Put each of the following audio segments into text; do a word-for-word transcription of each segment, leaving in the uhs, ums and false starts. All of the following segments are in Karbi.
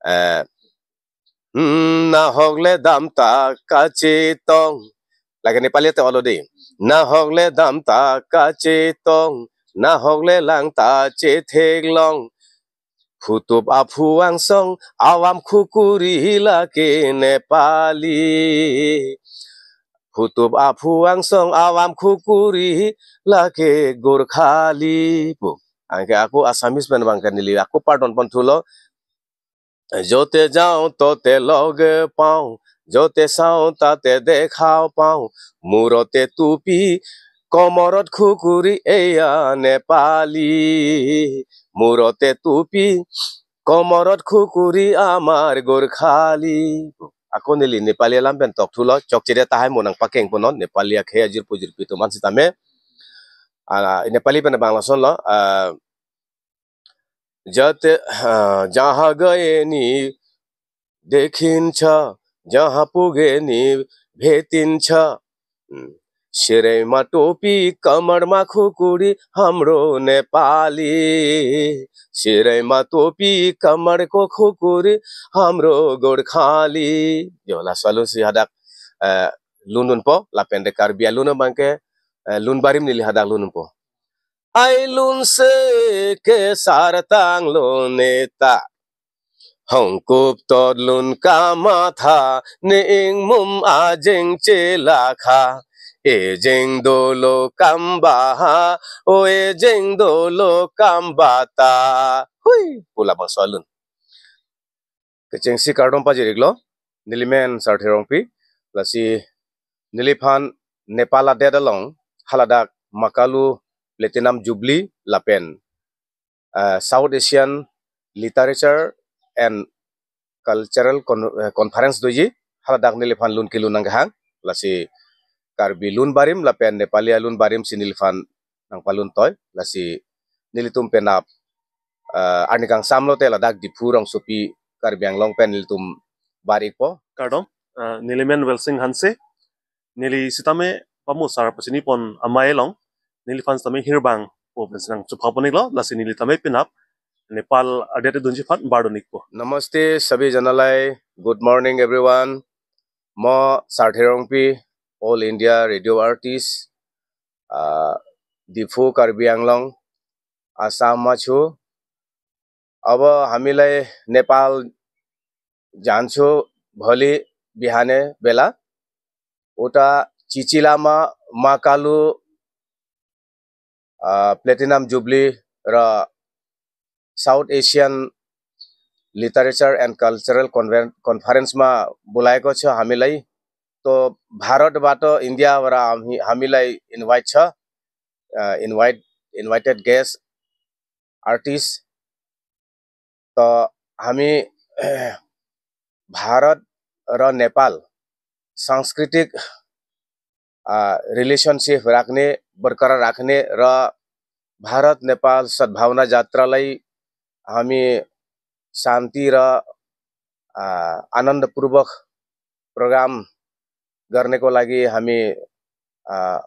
eh, hmm, nahok le dam ta kachetong. Lake Nepali te olo de. Nahok le dam ta kachetong, nahok le lang ta chetheklong. Phutup aphu angsong avam khukuri lake Nepali. Phutup aphu angsong avam khukuri lake Gorkhali pu. Anke ako Assamese pen abangke neli ako pardon pon thulo. য'তে যাওঁ ত'তে লগ পাওঁ, য'তে চাওঁ তাতে দেখা পাওঁ, মূৰতে টুপি, কমৰত খুকুৰি, এয়া নেপালী। মূৰতে টুপি, কমৰত খুকুৰি, আমাৰ Gorkhali. Ako neli Nepali alam pen tok thulo, chokche det tahai mo nangpakeng ponon, Nepali akhei ajirpo jirpi atum an sitame. Ah, Nepali pen abang lasonlo, ah, যাতে, আহ, যাহা গয়ে নি দেখিन्छ, যাহা পুগে নি ভেটিन्छ। Hmm. Sirema topi, kamar ma khukuri, hamro Nepali. Sirema topi, kamar ko khukuri, hamro Gorkhali. Jo, laso alun si hadak, eh, lun dunpo, lapen de Karbi alun abangke, eh, lun barim neli hadak lun dunpo. Ai lun se kesar tanglo neta. Hongkup tot lun kamatha, ne ingmum ajeng chelakha. Ejeng dolo kambaha, o ejeng dolo kambata. Hui, pu labangso alun. Kechengsi kardom pajir-iklo, nelimen Sarthe Rongpi, lasi neliphan Nepal adet along, haladak Makalu Platinum Jubilee lapen, eh, South Asian Literature and Cultural Con-, eh, Conference doji, haladak neliphan lun kelun nangkehang, lasi Karbi lun barim lapen Nepali alun barim si neliphan nangpalun toi, lasi nelitum penap, eh, arni kangsam lote ladak Diphu rongsopi Karbi Anglong pen nelitum bar-ikpo. Kardom, eh, nelimen Welsing Hanse, neli sitame pamusar pachini pon amei along, neliphan sitame hirbang po pensi nangchupha pon-iklo, lasi neli tame penap Nepal adet dunji aphan bardon-ikpo. Namaste, sabi janalai. Good morning, everyone. Mo Sarthe Rongpi, All India Radio Artist, ah, Diphu Karbi Anglong, Assam machu. Abo hamilai Nepal janchu bholi bihane bela. Uta chichilama Makalu, ah, Platinum Jubilee ra South Asian Literature and Cultural Conven-, Conference ma bulai ko cha hamilai. To Bharat bato India vara hami-, hamilai invite cha, ah, invite, invited guest artist. To hami Bharat ra Nepal सांस्कृतिक, ah, relationship rakhne, barkarar rakhne ra Bharat Nepal Sadbhavana Jatra lai hami शांति ra, ah, आनंदपूर्वक program करने को लागि hami, ah,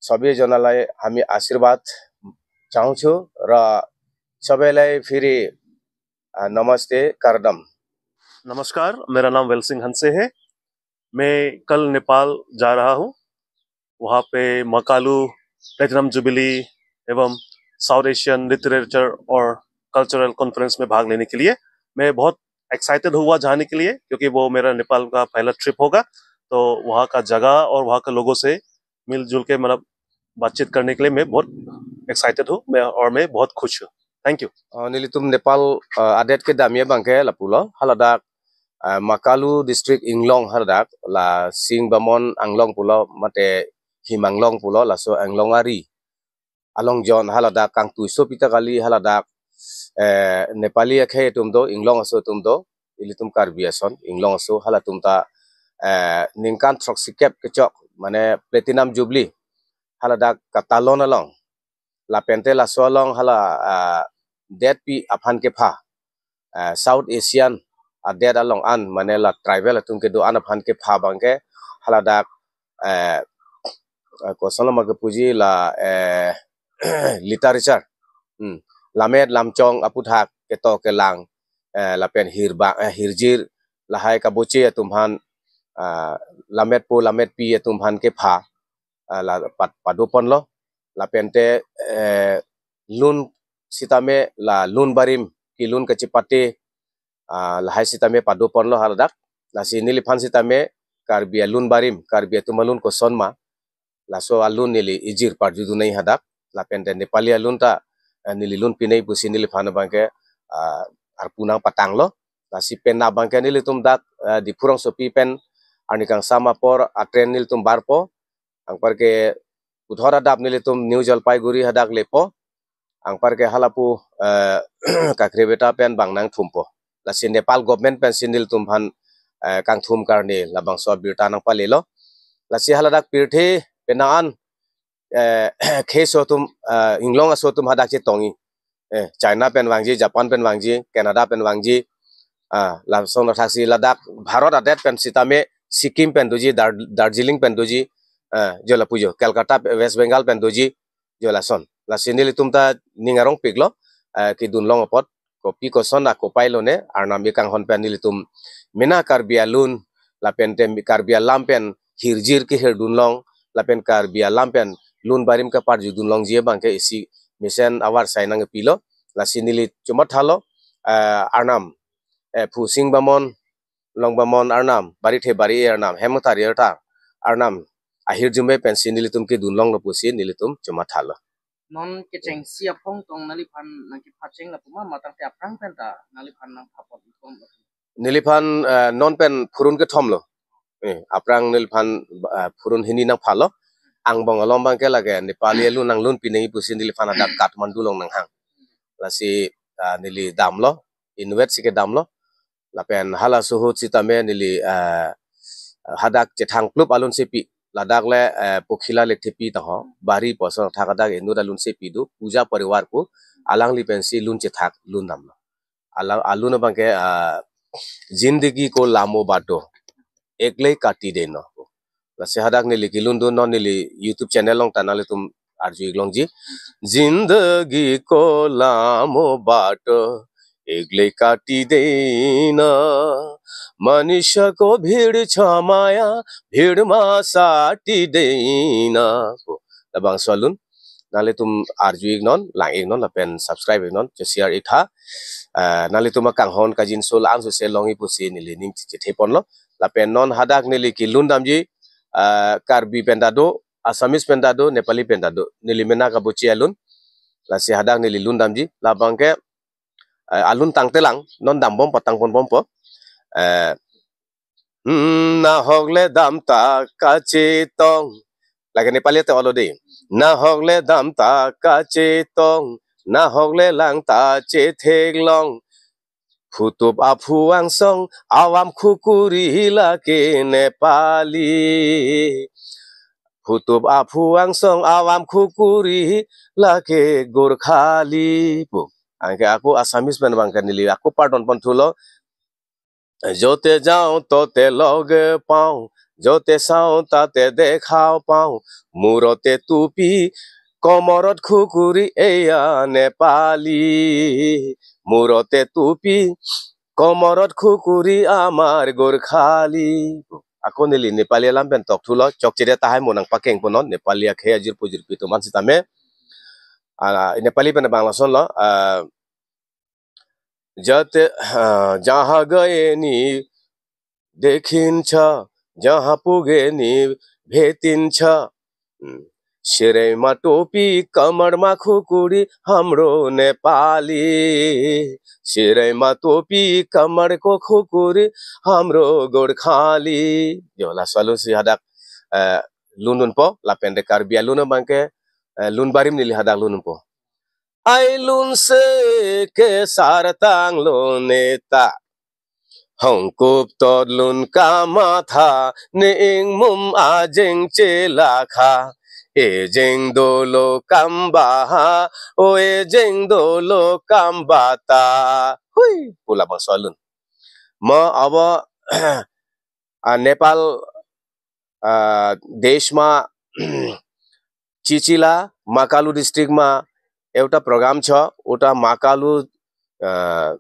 सबै जनालाई hami आशीर्वाद चाहन्छु र सबैलाई फेरि, ah, नमस्ते, करदम। नमस्कार, मेरा नाम वेलसिंह हंसे है। मैं कल नेपाल जा रहा हूँ। वहाँ पे मकालू प्लेटिनम जुबिली एवं साउथ एशियन लिटरेचर और कल्चरल कॉन्फ्रेंस में भाग लेने के लिए। मैं बहुत एक्साइटेड हुआ जाने के लिए, क्योंकि वो मेरा नेपाल का पहला ट्रिप होगा। तो वहाँ का जगह और वहाँ के लोगों से मिलजुल के, मतलब, बातचीत करने के लिए मैं बहुत एक्साइटेड हूँ, मैं, और मैं बहुत खुश हूँ। Thank you. Oh, nelitum Nepal, uh, adet kedamji abangke lapulo, haladak, uh, Makalu district Inglong haladak, la Sing Bamon Anglong pulo, mate Him Anglong pulo, laso Anglong ari along jon haladak kangtui sopi ta kali haladak, eh, Nepali akhei atum do, Inglong aso atum do, ilitum Karbi ason, Inglong aso halatum ta, eh, ningkan throksikep kechok, mane Platinum Jubilee, haladak katalon along, lapente laso along hala, ah, detpi aphan kepha, ah, South Asian adet along an, mane la tribal atum kedo-an aphan kepha abangke haladak, eh, eh, kosonlo ma kepuji la, eh, literature. Hmm. lamet lamchong aputhak ketok kelang, eh, lapen hirba, eh, hirjir lahai kaboche atum aphan, ah, lametpo lametpi atum aphan kepha, ah, la pat, padoponlo. Lapente, eh, lun sitame la lun barim kelun kachipate, ah, lahai sitame padoponlo haladak. Lasi neliphan sitame Karbi alun barim, Karbi atum alun kosonma, laso alun neli ijir parjudunai hadak. Lapente Nepali alun ta, eh, neli lun pinai pusi neliphan abangke, ah, arpu nangpatanglo. Lasi penap abangke nelitum dak, eh, Diphu rongsopi pen arni kangsam apor atren nelitum barpo. Anparke puthot adap nelitum New Jalpaiguri hadak lepo. Anparke halapu, eh, Kakrepeta pen bang nangthumpo. Lasi Nepal government pensi nelitum aphan, eh, kangthum karne labangso abirta nangpalelo. Lasi haladak pirthe penang an, eh, kheso atum, eh, inglong aso atum hadak chetongji. Eh, China pen vangji, Japan pen vangji, Canada pen vangji. Ah, lason thaksi ladak Bharat adet pen sitame Sikkim pen doji, Dar-, Darjeeling pen doji, eh, jo lapu jo, Calcutta, West Bengal pen doji, jo lason. Lasi nelitum ta ning arongpiklo, eh, kedun long apot, kopi koson akopai lone, Arnam ekanghon pen nelitum mena Karbi alun, lapente Karbi alam pen hirjir kehirdun long, lapen Karbi alam pen lun barim kaparjudun longji abangke isi mesen avarsai nangpilo. Lasi neli chomathalo, eh, Arnam, eh, Phusing Bamon, Long Bamon Arnam, Barithe Bari Arnam, Hem Tari Arta Arnam, ahirjume pensi nelitum kedun longlo pusi nelitum chomathalo. Non kechengsi aphong tong neliphan nangkephacheng lapu ma, matangte aphrang penta neliphan nangphapon ikom? Neliphan, eh, non pen phurun kethomlo. Eh, aphrang neliphan, eh, phurun hini nangphalo. Angbong along abangke lake Nepali alun nanglun pinai pusi neliphan hadak Kathmandu along nanghang. Lasi, eh, neli damlo, inutvet si kedamlo. Lapen halaso ahut sitame neli, eh, hadak Chethangplup alun sepi. Ladak le, eh, Pokhila Lekthepi taho, Bari puson athak hadak inut alun sepi do, Puja Parivar pu, alangli pensi lun chethak lun damlo. Ala, alun abangke, ah, Zindagi ko lamo bato, ekle kati deno. Lasi hadak neli kelundun non neli YouTube channel along ta nanglitum arju-ik longji. Zindagi ko lamo bato, ekle kati dena. Manisha ko bhir chamaya, bhir ma sati dena. Labangso alun nanglitum arju-ik non, lang-ik non, lapen subscribe-ik non, cho share-ik tha. Eh, nanglitum akanghon kajinso la-an sose longji pusi neli ning chichetheponlo. Lapen non hadak neli kelun damji, eh, Karbi penta do, Assamese penta do, Nepali penta do. Neli mena kaboche alun. Lasi hadak neli lun damji. Labangke, eh, alun tangtelang, non dambom patangponbompo. Eh, Hmm, nahok le dam ta kachetong. Lake Nepali te olo de. Nahok le dam ta kachetong. Nahok le lang ta chetheklong. Phutup aphu angsong avam khukuri lake Nepali. Phutup aphu angsong avam khukuri lake Gorkhali. Anke ako Assamese pen abangke neli ako pardon ponthulo. Jote jao tote loge pao, jote sao tate dekhao pao, murote tupi, komorot khukuri eya Nepali. Murote tupi, komorot khukuri amar Gorkhali. Ako neli Nepali alam pen tokthulo, chokchede tahai mo nangpakengponon, Nepali akhei ajirpo jirpi atum an sitame. Ah, Nepali pen abang lasonlo, ah, Jate, ah, jaha gaye ni dekhin cha, jaha puge ni bhetin cha. Hmm. Sirei ma topi kamar ma khukuri hamro Nepali. Sirei ma topi kamar ko khukuri hamro Gorkhali. Jo, laso alun si hadak, eh, lundunpo, lapen de Karbi alun abangke, eh, lun barim neli hadak lundunpo. Ai lun se kesar tanglo neta. Hongkup tot lun kamatha, ne ingmum ajeng chelakha. Ejeng dolo kambaha, o ejeng dolo kambata. Hui, pu labangso alun. Mo abo, ah, Nepal, ah, desh ma, Chichila, Makalu district ma, euta program cho, uta makalu, ah,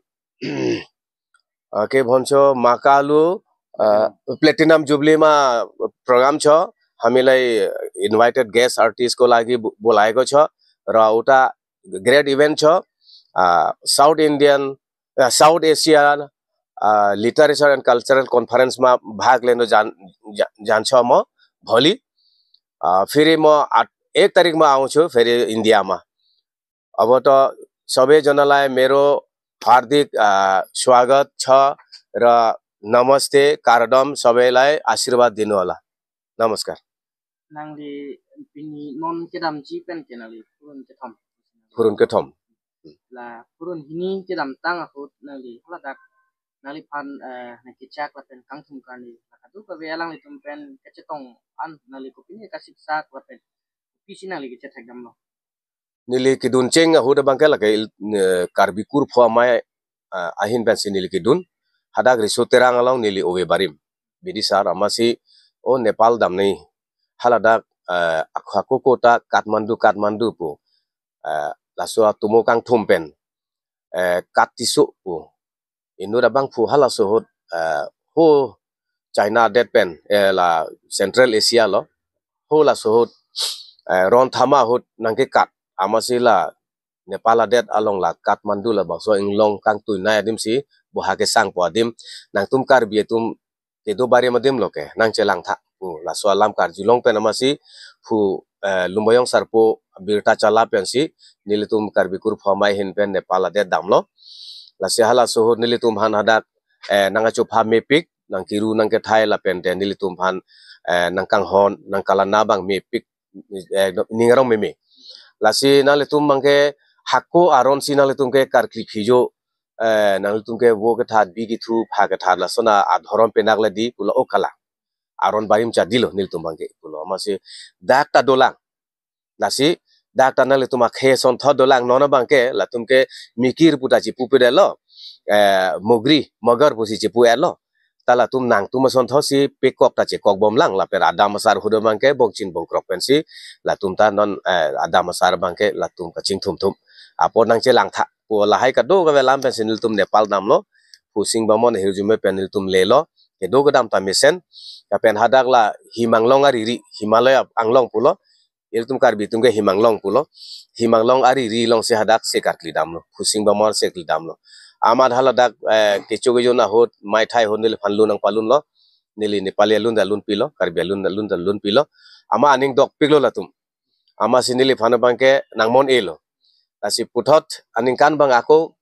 ah, ke boncho makalu, ah, platinum jubilee ma program cho, hamilai invited guest artist ko lagi bu-, bulai ko cho, ra uta great event cho, ah, South Indian, ah, South Asian, ah, Literature and Cultural Conference ma bhag leno jan, ja-, jan cho mo, bholi, ah, phiri mo at, ek tarik ma aung cho, phiri India ma. Aboto sobe jonalai mero hardik, ah, swagat cha ra namaste kardom sobe lai ashirwad dinola. Namaskar. Nangli pini non kedamji pen ke nangli phurun kethom. Phurun kethom. La phurun hini kedamtang ahut nangli haladak nangliphan, eh, nangkechak lapen kangthum karni la kadokave alanglitum pen kachetong an nangli kopine kasiksak lapen kopisi nangli kechethek damlo. Neli kedun cheng ahut abangke lake il-, eh, Karbi Kurpho Amei, eh, ahin pensi neli kedun. Hadak Riso Terang along neli ove barim. Bidisar amatsi, o Nepal damnei. Haladak, eh, akha koko ta Kathmandu, Kathmandu pu. Eh, laso atomo kangthum pen. Eh, Kat Tisso pu. Inut abangphu halaso ahut, eh, ho China adet pen, eh, la Central Asia lo, ho laso ahut, eh, ron thama ahut nangkekat, amatsi la Nepal adet along la Kathmandu labangso inglong kangtuinei adim si, boha kesangpo adim, nangtum Karbi atum kedo barim adim lo ke, nangchelang tha pu, laso alam karjulong pen amatsi, phu, eh, Lumbajong Sarpo birta chala pensi, nelitum Karbi Kurpho Amei ahin pen Nepal adet damlo. Lasi halaso ahut nelitum aphan hadak, eh, nangkachopha mepik, nangkiru nangkethai lapen te nelitum aphan, eh, nangkanghon, nangkalana abang mepik, eh, ning arong meme. Lasi nanglitum abangke hako aron si nanglitum ke karkli phijo, eh, nanglitum ke vo kethat, bi kethu, pha kethat, lason adhorom penak le di pulo, o kalang. Aron barim cha dilo nelitum abangke pulo. Amatsi dak ta dolang. Lasi dak ta nanglitum akhei asonthot dolang, non abangke latum ke mikir pu ta chipu pedetlo. Eh, mogri, mogar pusi chipu etlo. Ta latum nangtum asonthot si pekok ta chekok bomlang, lapen adam asar ahut abangke bongchin bongkrok pensi latum ta non, eh, adam asar abangke latum kachingthum thum. Apot nangchelang tha pu lahai kadokave alam pensi nelitum Nepal damlo. Phusing Bamon ahirjume pen nelitum lelo. Kedo kedam ta mesen. Lapen hadak la Him Anglong ariri, Himalaya Anglong pulo. Ilitum Karbi atum ke Him Anglong pulo. Him Anglong ariri alongsi hadak se karkli damlo. Phusing Bamon se karkli damlo. Amat haladak, eh, kecho kejun ahut, maithai ahut neliphan lun nangpalunlo. Neli Nepali alun ta lun pilo, Karbi alun ta lun ta lun pilo. Amat aning dokpiklo latum. Amatsi neliphan abangke nangmon-elo. Lasi puthot aningkan abang ako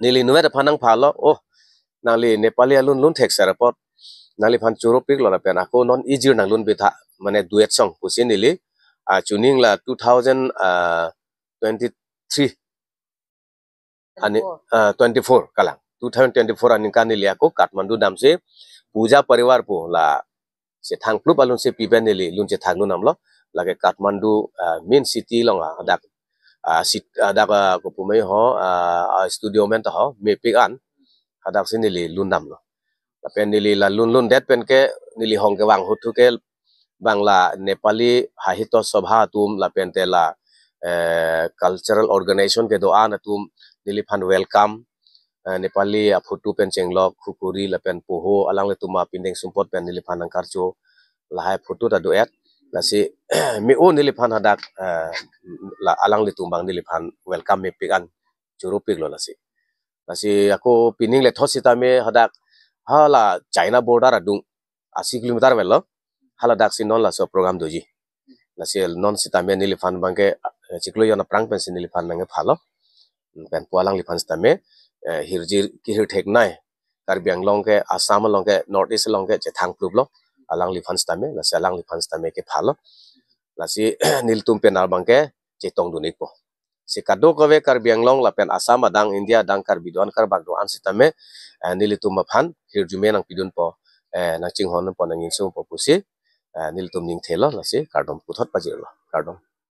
neli nuet aphan nangphalo, oh, nangli Nepali alun lun thekser apot nangliphan choropiklo lapen ako non ijir nanglun bitha, mane duet song pusi neli, ah, chuning la two thousand, ah, twenty-three ani, ah, twenty-four kalang. Two thousand twenty-four aningkan neli ako Kathmandu damsi Puja Parivar pu la chethang klup alun si pipen neli lun chethang lun damlo. Lake Kathmandu, ah, main city along, ah, dak, ah, sit-, ah, dak, ah, kopumei ho, ah, ah, studio men ta ho, mepik an, hadak si neli lun damlo. Lapen neli la lun lundet pen ke neli hong kevang ahut thu ke bang la Nepali Sahitya Sabha atum lapen te la, eh, cultural organization kedo-an atum neliphan welcome, eh, Nepali aphoto pen chenglok, khukuri lapen poho alanglitum apindeng sumpot pen neliphan nangkarcho, lahai photo ta do-et. Lasi me-o neliphan hadak, eh, la alanglitum abang neliphan welcome mepik an choropiklo lasi. Lasi ako pining lethot sitame hadak hala China border adung asi kilometer avelo. Haladak si non laso program doji. Lasi non sitame neliphan abangke, eh, chiklo jon aphrang pensi neliphan nangkephalo. Pen pu alangliphan sitame, eh, hirjir kehir theknei Karbi Anglong ke Assam along ke North East along ke chethang kluplo. Alangliphan sitame, lasi alangliphan sitame kephalo. Lasi nelitum pen abangke chetongdun-ikpo. Si kadokave Karbi Anglong lapen Assam adang, India adang Karbi do-an, Karbak do-an sitame, eh, nelitum aphan hirjume nangpidunpo, eh, nangchinghonpo, nanginsungpo pusi, eh, nelitum ningthelo. Lasi kardom puthot pajirlo. Kardom.